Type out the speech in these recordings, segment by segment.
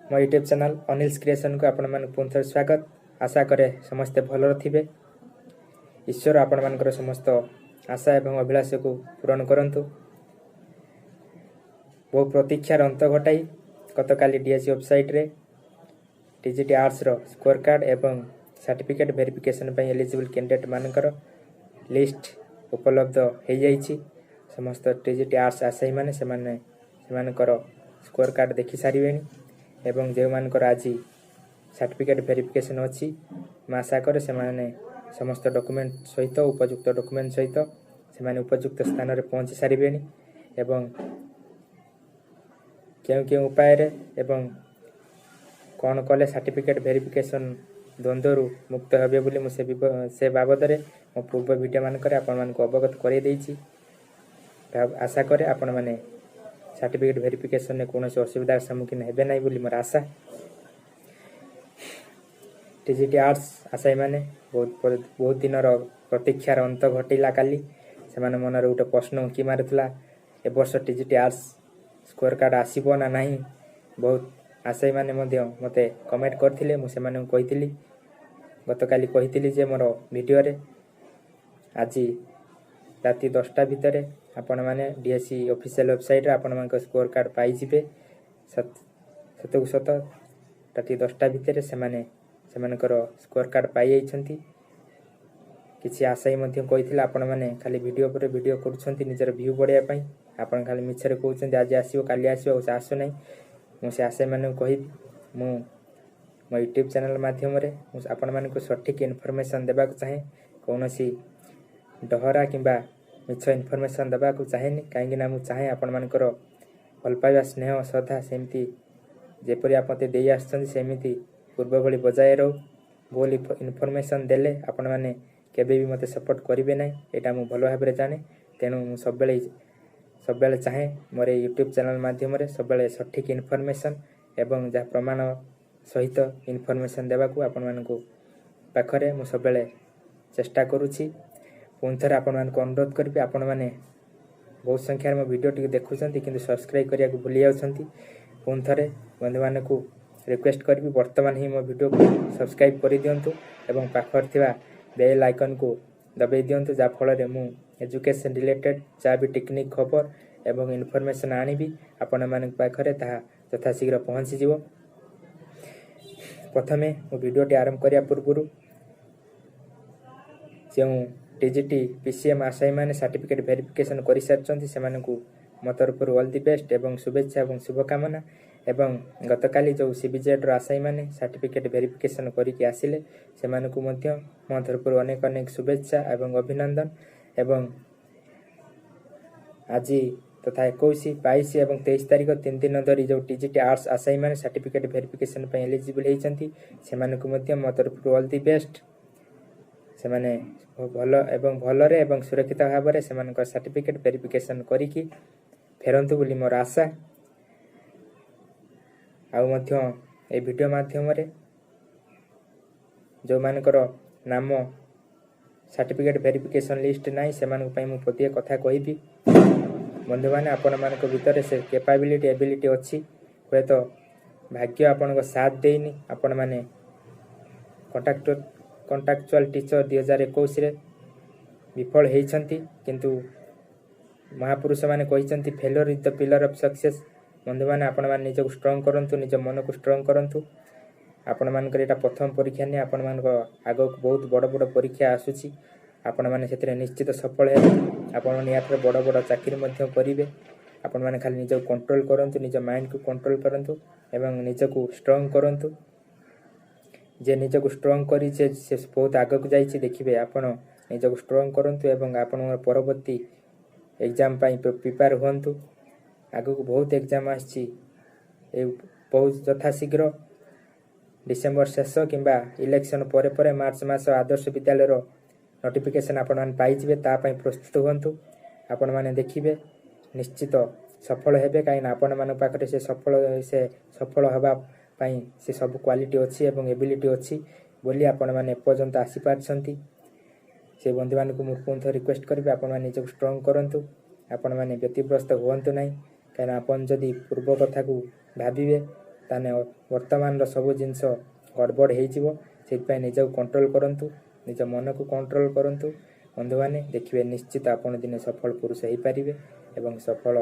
ମୋ YouTube channel ଅନିଲ୍ସ କ୍ରିଏସନ୍କୁ ଆପଣମାନଙ୍କୁ ପୁଣି ଥରେ ସ୍ୱାଗତ। ଆଶା କରେ ସମସ୍ତେ ଭଲରେ ଥିବେ। ଈଶ୍ୱର ଆପଣମାନଙ୍କର ସମସ୍ତ ଆଶା ଏବଂ ଅଭିଳାଷକୁ ପୂରଣ କରନ୍ତୁ। ବହୁ ପ୍ରତୀକ୍ଷାର ଅନ୍ତ ଘଟାଇ ଗତକାଲି ଡିଏସ୍ଇ ୱେବସାଇଟ୍ରେ ଟିଜିଟି ଆର୍ଟ୍ସର ସ୍କୋର କାର୍ଡ଼ ଏବଂ ସାର୍ଟିଫିକେଟ୍ ଭେରିଫିକେସନ୍ ପାଇଁ ଏଲିଜିବଲ୍ କ୍ୟାଣ୍ଡିଡେଟ୍ମାନଙ୍କର ଲିଷ୍ଟ ଉପଲବ୍ଧ ହୋଇଯାଇଛି। ସମସ୍ତ ଟିଜିଟି ଆର୍ଟ୍ସ ଆଶାୟୀମାନେ ସେମାନେ ସେମାନଙ୍କର ସ୍କୋର କାର୍ଡ଼ ଦେଖି ସାରିବେଣି ଏବଂ ଯେଉଁମାନଙ୍କର ଆଜି ସାର୍ଟିଫିକେଟ୍ ଭେରିଫିକେସନ୍ ଅଛି, ମୁଁ ଆଶା କରେ ସେମାନେ ସମସ୍ତ ଡକୁମେଣ୍ଟ ସହିତ, ଉପଯୁକ୍ତ ଡକୁମେଣ୍ଟ ସହିତ ସେମାନେ ଉପଯୁକ୍ତ ସ୍ଥାନରେ ପହଞ୍ଚି ସାରିବେଣି। ଏବଂ କେଉଁ କେଉଁ ଉପାୟରେ ଏବଂ କ'ଣ କଲେ ସାର୍ଟିଫିକେଟ୍ ଭେରିଫିକେସନ୍ ଦ୍ୱନ୍ଦ୍ୱରୁ ମୁକ୍ତ ହେବେ ବୋଲି ମୁଁ ସେ ବାବଦରେ ମୋ ପୂର୍ବ ଭିଡ଼ିଓ ମାନଙ୍କରେ ଆପଣମାନଙ୍କୁ ଅବଗତ କରାଇ ଦେଇଛି। ଆଶା କରେ ଆପଣମାନେ ସାର୍ଟିଫିକେଟ୍ ଭେରିଫିକେସନ୍ରେ କୌଣସି ଅସୁବିଧାର ସମ୍ମୁଖୀନ ହେବେ ନାହିଁ ବୋଲି ମୋର ଆଶା। ଟିଜିଟି ଆର୍ଟ୍ସ ଆଶାୟୀମାନେ, ବହୁତ ବହୁତ ଦିନର ପ୍ରତୀକ୍ଷାର ଅନ୍ତ ଘଟିଲା କାଲି। ସେମାନେ ମନରେ ଗୋଟେ ପ୍ରଶ୍ନ ଉଙ୍କି ମାରୁଥିଲା, ଏ ବର୍ଷ ଟିଜିଟି ଆର୍ଟ୍ସ ସ୍କୋର କାର୍ଡ଼ ଆସିବ ନା ନାହିଁ? ବହୁତ ଆଶାୟୀମାନେ ମଧ୍ୟ ମୋତେ କମେଣ୍ଟ କରିଥିଲେ। ମୁଁ ସେମାନଙ୍କୁ କହିଥିଲି, ଗତକାଲି କହିଥିଲି ଯେ ମୋର ଭିଡ଼ିଓରେ ଆଜି ରାତି 10ଟା ଭିତରେ ଆପଣମାନେ ଡିଏସ୍ଇ ଅଫିସିଆଲ୍ ୱେବସାଇଟ୍ରେ ଆପଣମାନଙ୍କ ସ୍କୋର କାର୍ଡ଼ ପାଇଯିବେ। ସତକୁ ସତ ରାତି 10ଟା ଭିତରେ ସେମାନେ ସେମାନଙ୍କର ସ୍କୋର କାର୍ଡ଼ ପାଇଯାଇଛନ୍ତି। କିଛି ଆଶାୟୀ ମଧ୍ୟ କହିଥିଲେ, ଆପଣମାନେ ଖାଲି ଭିଡ଼ିଓ ପରେ ଭିଡ଼ିଓ କରୁଛନ୍ତି ନିଜର ଭ୍ୟୁ ବଢ଼ାଇବା ପାଇଁ, ଆପଣ ଖାଲି ମିଛରେ କହୁଛନ୍ତି ଆଜି ଆସିବ, କାଲି ଆସିବ, ଆଉ ସେ ଆସୁନାହିଁ। ମୁଁ ସେ ଆଶାୟୀମାନଙ୍କୁ କହିବି, ମୁଁ ମୋ ୟୁଟ୍ୟୁବ୍ ଚ୍ୟାନେଲ୍ ମାଧ୍ୟମରେ ମୁଁ ଆପଣମାନଙ୍କୁ ସଠିକ୍ ଇନଫର୍ମେସନ୍ ଦେବାକୁ ଚାହେଁ। କୌଣସି ଡହରା କିମ୍ବା ମିଛ ଇନଫର୍ମେସନ୍ ଦେବାକୁ ଚାହେଁନି, କାହିଁକିନା ମୁଁ ଚାହେଁ ଆପଣମାନଙ୍କର ଭଲ ପାଇବା, ସ୍ନେହ, ଶ୍ରଦ୍ଧା ସେମିତି ଯେପରି ଆପଣ ମୋତେ ଦେଇ ଆସୁଛନ୍ତି, ସେମିତି ପୂର୍ବ ଭଳି ବଜାୟ ରହୁ। ଭୁଲ ଇନଫର୍ମେସନ୍ ଦେଲେ ଆପଣମାନେ କେବେ ବି ମୋତେ ସପୋର୍ଟ କରିବେ ନାହିଁ, ଏଇଟା ମୁଁ ଭଲ ଭାବରେ ଜାଣେ। ତେଣୁ ମୁଁ ସବୁବେଳେ ସବୁବେଳେ ଚାହେଁ ମୋର ଏଇ ୟୁଟ୍ୟୁବ୍ ଚ୍ୟାନେଲ୍ ମାଧ୍ୟମରେ ସବୁବେଳେ ସଠିକ୍ ଇନଫର୍ମେସନ୍ ଏବଂ ଯାହା ପ୍ରମାଣ ସହିତ ଇନଫର୍ମେସନ୍ ଦେବାକୁ ଆପଣମାନଙ୍କୁ ପାଖରେ ମୁଁ ସବୁବେଳେ ଚେଷ୍ଟା କରୁଛି। ପୁଣି ଥରେ ଆପଣମାନଙ୍କୁ ଅନୁରୋଧ କରିବି, ଆପଣମାନେ ବହୁତ ସଂଖ୍ୟାରେ ମୋ ଭିଡ଼ିଓଟିକୁ ଦେଖୁଛନ୍ତି କିନ୍ତୁ ସବସ୍କ୍ରାଇବ୍ କରିବାକୁ ଭୁଲି ଯାଉଛନ୍ତି। ପୁଣି ଥରେ ବନ୍ଧୁମାନଙ୍କୁ ରିକ୍ୱେଷ୍ଟ କରିବି, ବର୍ତ୍ତମାନ ହିଁ ମୋ ଭିଡ଼ିଓକୁ ସବସ୍କ୍ରାଇବ୍ କରିଦିଅନ୍ତୁ ଏବଂ ପାଖରେ ଥିବା ବେଲ୍ ଆଇକନ୍କୁ ଦବାଇ ଦିଅନ୍ତୁ, ଯାହାଫଳରେ ମୁଁ ଏଜୁକେସନ୍ ରିଲେଟେଡ଼୍ ଯାହା ବି ଟେକ୍ନିକ୍ ଖବର ଏବଂ ଇନଫର୍ମେସନ୍ ଆଣିବି, ଆପଣମାନଙ୍କ ପାଖରେ ତାହା ଯଥାଶୀଘ୍ର ପହଞ୍ଚିଯିବ। ପ୍ରଥମେ ମୁଁ ଭିଡ଼ିଓଟି ଆରମ୍ଭ କରିବା ପୂର୍ବରୁ ଯେଉଁ ଟିଜିଟି ପିସିଏମ୍ ଆଶାୟୀମାନେ ସାର୍ଟିଫିକେଟ୍ ଭେରିଫିକେସନ୍ କରିସାରିଛନ୍ତି, ସେମାନଙ୍କୁ ମୋ ତରଫରୁ ଅଲ୍ the best ଏବଂ ଶୁଭେଚ୍ଛା ଏବଂ ଶୁଭକାମନା। ଏବଂ ଗତକାଲି ଯେଉଁ ସିବିଜେଡ଼୍ର ଆଶାୟୀମାନେ ସାର୍ଟିଫିକେଟ୍ ଭେରିଫିକେସନ୍ କରିକି ଆସିଲେ, ସେମାନଙ୍କୁ ମଧ୍ୟ ମୋ ତରଫରୁ ଅନେକ ଅନେକ ଶୁଭେଚ୍ଛା ଏବଂ ଅଭିନନ୍ଦନ। ଏବଂ ଆଜି ତଥା 21, 22 ଏବଂ 23 ତାରିଖ 3 ଦିନ ଧରି ଯେଉଁ ଟିଜିଟି ଆର୍ଟ୍ସ ଆଶାୟୀମାନେ ସାର୍ଟିଫିକେଟ୍ ଭେରିଫିକେସନ୍ ପାଇଁ ଏଲିଜିବଲ୍ ହେଇଛନ୍ତି, ସେମାନଙ୍କୁ ମଧ୍ୟ ମୋ ତରଫରୁ ଅଲ୍ the best. ସେମାନେ ଭଲ ଏବଂ ଭଲରେ ଏବଂ ସୁରକ୍ଷିତ ଭାବରେ ସେମାନଙ୍କ ସାର୍ଟିଫିକେଟ୍ ଭେରିଫିକେସନ୍ କରିକି ଫେରନ୍ତୁ ବୋଲି ମୋର ଆଶା। ଆଉ ମଧ୍ୟ ଏ ଭିଡ଼ିଓ ମାଧ୍ୟମରେ ଯେଉଁମାନଙ୍କର ନାମ ସାର୍ଟିଫିକେଟ୍ ଭେରିଫିକେସନ୍ ଲିଷ୍ଟ ନାହିଁ, ସେମାନଙ୍କ ପାଇଁ ମୁଁ ପଦିଏ କଥା କହିବି। ବନ୍ଧୁମାନେ, ଆପଣମାନଙ୍କ ଭିତରେ ସେ କେପାବିଲିଟି, ଏବିଲିଟି ଅଛି, ହୁଏତ ଭାଗ୍ୟ ଆପଣଙ୍କ ସାଥ ଦେଇନି। ଆପଣମାନେ କଣ୍ଟ୍ରାକ୍ଚୁଆଲ୍ ଟିଚର୍ 2021ରେ ବିଫଳ ହେଇଛନ୍ତି, କିନ୍ତୁ ମହାପୁରୁଷମାନେ କହିଛନ୍ତି, "Failure is the pillar of success." ବନ୍ଧୁମାନେ, ଆପଣମାନେ ନିଜକୁ ଷ୍ଟ୍ରଙ୍ଗ କରନ୍ତୁ, ନିଜ ମନକୁ ଷ୍ଟ୍ରଙ୍ଗ କରନ୍ତୁ। ଆପଣମାନଙ୍କର ଏଇଟା ପ୍ରଥମ ପରୀକ୍ଷା ନୁହେଁ, ଆପଣମାନଙ୍କ ଆଗକୁ ବହୁତ ବଡ଼ ବଡ଼ ପରୀକ୍ଷା ଆସୁଛି। ଆପଣମାନେ ସେଥିରେ ନିଶ୍ଚିତ ସଫଳ ହେବେ। ଆପଣମାନେ ୟାଠାରୁ ବଡ଼ ବଡ଼ ଚାକିରି ମଧ୍ୟ କରିବେ। ଆପଣମାନେ ଖାଲି ନିଜକୁ କଣ୍ଟ୍ରୋଲ କରନ୍ତୁ, ନିଜ ମାଇଣ୍ଡକୁ କଣ୍ଟ୍ରୋଲ କରନ୍ତୁ ଏବଂ ନିଜକୁ ଷ୍ଟ୍ରଙ୍ଗ କରନ୍ତୁ। ଯେ ନିଜକୁ ଷ୍ଟ୍ରଙ୍ଗ କରିছে, ସେ ବହୁତ ଆଗକୁ ଯାଇଛି। ଦେଖିବେ, ଆପଣ ନିଜକୁ ଷ୍ଟ୍ରଙ୍ଗ କରନ୍ତୁ ଏବଂ ଆପଣଙ୍କର ପରବର୍ତ୍ତୀ ଏକ୍ଜାମ୍ ପାଇଁ ପ୍ରିପେୟାର ହୁଅନ୍ତୁ। ଆଗକୁ ବହୁତ ଏକ୍ଜାମ୍ ଆସିଛି। ଏ ବହୁତ ଯଥାଶୀଘ୍ର ଡିସେମ୍ବର ଶେଷ କିମ୍ବା ଇଲେକ୍ସନ୍ ପରେ ପରେ ମାର୍ଚ୍ଚ ମାସ ଆଦର୍ଶ ବିଦ୍ୟାଳୟର ନୋଟିଫିକେସନ୍ ଆପଣମାନେ ପାଇଯିବେ। ତା ପାଇଁ ପ୍ରସ୍ତୁତ ହୁଅନ୍ତୁ। ଆପଣମାନେ ଦେଖିବେ, ନିଶ୍ଚିତ ସଫଳ ହେବେ, କାହିଁକିନା ଆପଣମାନଙ୍କ ପାଖରେ ସେ ସଫଳ ହେବା ପାଇଁ ସେ ସବୁ କ୍ୱାଲିଟି ଅଛି ଏବଂ ଏବିଲିଟି ଅଛି ବୋଲି ଆପଣମାନେ ଏପର୍ଯ୍ୟନ୍ତ ଆସିପାରିଛନ୍ତି। ସେ ବନ୍ଧୁମାନଙ୍କୁ ମୁଁ ପୁଣି ଥରେ ରିକ୍ୱେଷ୍ଟ କରିବି, ଆପଣମାନେ ନିଜକୁ ଷ୍ଟ୍ରଙ୍ଗ କରନ୍ତୁ। ଆପଣମାନେ ବ୍ୟତିବ୍ରସ୍ତ ହୁଅନ୍ତୁ ନାହିଁ, କାହିଁକିନା ଆପଣ ଯଦି ପୂର୍ବ କଥାକୁ ଭାବିବେ, ତାହେଲେ ବର୍ତ୍ତମାନର ସବୁ ଜିନିଷ ଗଡ଼ବଡ଼ ହେଇଯିବ। ସେଥିପାଇଁ ନିଜକୁ କଣ୍ଟ୍ରୋଲ କରନ୍ତୁ, ନିଜ ମନକୁ କଣ୍ଟ୍ରୋଲ କରନ୍ତୁ ବନ୍ଧୁମାନେ। ଦେଖିବେ, ନିଶ୍ଚିତ ଆପଣ ଦିନେ ସଫଳ ପୁରୁଷ ହେଇପାରିବେ ଏବଂ ସଫଳ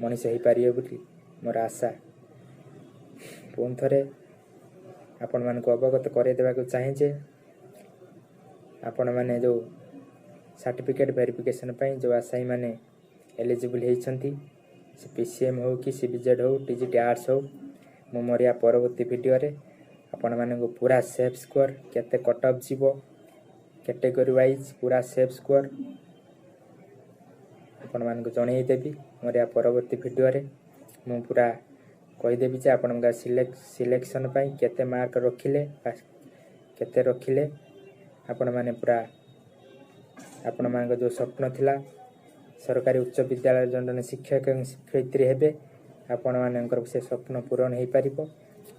ମଣିଷ ହେଇପାରିବେ ବୋଲି ମୋର ଆଶା। ପୁଣି ଥରେ ଆପଣମାନଙ୍କୁ ଅବଗତ କରାଇ ଦେବାକୁ ଚାହେଁ ଯେ ଆପଣମାନେ ଯେଉଁ ସାର୍ଟିଫିକେଟ୍ ଭେରିଫିକେସନ୍ ପାଇଁ ଯେଉଁ ଆଶାୟୀମାନେ ଏଲିଜିବୁଲ୍ ହେଇଛନ୍ତି, ସେ PCM ହେଉ କି CBZ ହେଉ, TGT arts ହେଉ, ମୁଁ ମୋର ୟା ପରବର୍ତ୍ତୀ ଭିଡ଼ିଓରେ ଆପଣମାନଙ୍କୁ ପୁରା ସେଫ୍ ସ୍କୋର୍, କେତେ କଟ୍ ଅଫ୍ ଯିବ କ୍ୟାଟେଗୋରୀ ୱାଇଜ୍, ପୁରା ସେଫ୍ ସ୍କୋର୍ ଆପଣମାନଙ୍କୁ ଜଣାଇଦେବି। ମୋର ୟା ପରବର୍ତ୍ତୀ ଭିଡ଼ିଓରେ ମୁଁ ପୁରା କହିଦେବି ଯେ ଆପଣଙ୍କ ସିଲେକ୍ସନ୍ ପାଇଁ କେତେ ମାର୍କ ରଖିଲେ ବା କେତେ ରଖିଲେ ଆପଣମାନେ ପୁରା ଆପଣମାନଙ୍କ ଯେଉଁ ସ୍ୱପ୍ନ ଥିଲା, ସରକାରୀ ଉଚ୍ଚ ବିଦ୍ୟାଳୟ ଜଣେ ଜଣେ ଶିକ୍ଷକ ଏବଂ ଶିକ୍ଷୟିତ୍ରୀ ହେବେ, ଆପଣମାନଙ୍କର ସେ ସ୍ୱପ୍ନ ପୂରଣ ହେଇପାରିବ।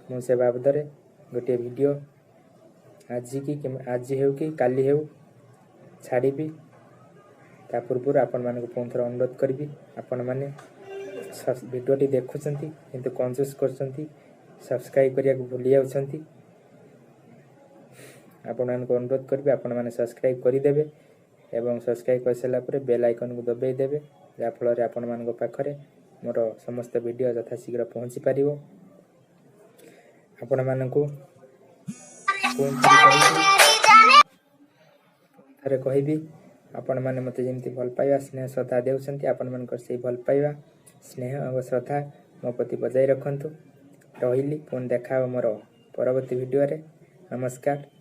ମୁଁ ସେ ବାବଦରେ ଗୋଟିଏ ଭିଡ଼ିଓ ଆଜି କି ଆଜି ହେଉ କି କାଲି ହେଉ ଛାଡ଼ିବି। ତା ପୂର୍ବରୁ ଆପଣମାନଙ୍କୁ ପୁଣି ଥରେ ଅନୁରୋଧ କରିବି, ଆପଣମାନେ ଭିଡ଼ିଓଟି ଦେଖୁଛନ୍ତି କିନ୍ତୁ କଞ୍ଜୁସ୍ କରୁଛନ୍ତି, ସବସ୍କ୍ରାଇବ୍ କରିବାକୁ ଭୁଲି ଯାଉଛନ୍ତି। ଆପଣମାନଙ୍କୁ ଅନୁରୋଧ କରିବି, ଆପଣମାନେ ସବସ୍କ୍ରାଇବ୍ କରିଦେବେ ଏବଂ ସବସ୍କ୍ରାଇବ୍ କରିସାରିଲା ପରେ ବେଲ୍ ଆଇକନ୍କୁ ଦବାଇ ଦେବେ, ଯାହାଫଳରେ ଆପଣମାନଙ୍କ ପାଖରେ ମୋର ସମସ୍ତ ଭିଡ଼ିଓ ଯଥାଶୀଘ୍ର ପହଞ୍ଚି ପାରିବ। ଆପଣମାନଙ୍କୁ ପୁଣି ଥରେ କହିବି, ଆପଣମାନେ ମୋତେ ଯେମିତି ଭଲ ପାଇବା, ସ୍ନେହ, ଶ୍ରଦ୍ଧା ଦେଉଛନ୍ତି, ଆପଣମାନଙ୍କର ସେଇ ଭଲ ପାଇବା, ସ୍ନେହ ଏବଂ ଶ୍ରଦ୍ଧା ମୋ ପ୍ରତି ବଜାୟ ରଖନ୍ତୁ। ରହିଲି, ପୁଣି ଦେଖା ହେବ ମୋର ପରବର୍ତ୍ତୀ ଭିଡ଼ିଓରେ। ନମସ୍କାର।